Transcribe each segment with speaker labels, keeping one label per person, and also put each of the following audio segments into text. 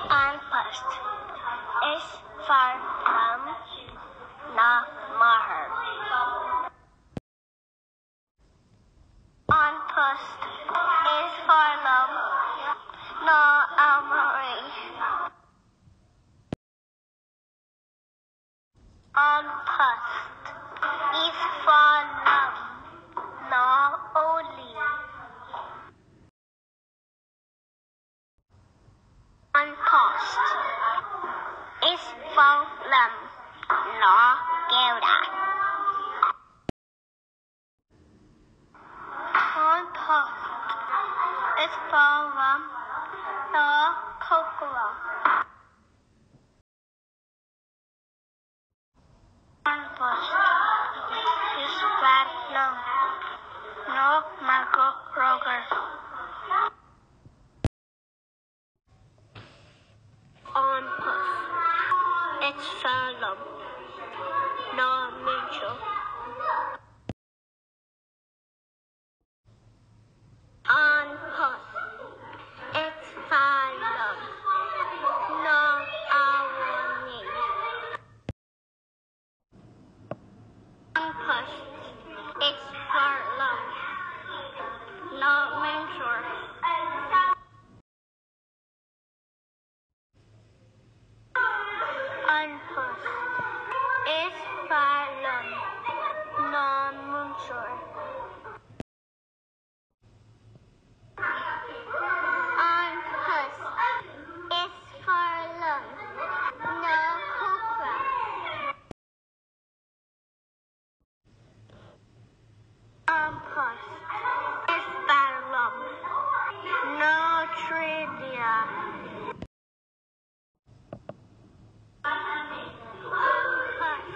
Speaker 1: An post is fearr liom ná máthair. An post is fearr liom ná allmhairí. An post is fearr liom ná eolaí. An post is fearr liom ná Garda. An post is fearr liom ná cócaire. An post is fearr liom ná margadh rugair. An post is fearr liom ná múinteoir. An post is fearr liom ná amhránaí. An post is fearr liom ná múinteoir. An post is fearr liom ná múinteoir. An post is fearr liom ná cócaire. An post is fearr liom ná tréidlia. An post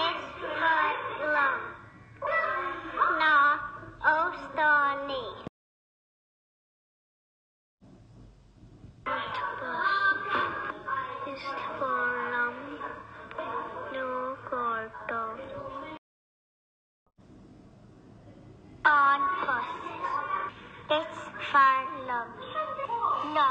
Speaker 1: is fearr liom ná óstálaí. An post is fearr liom ná Garda. An post is fearr liom ná.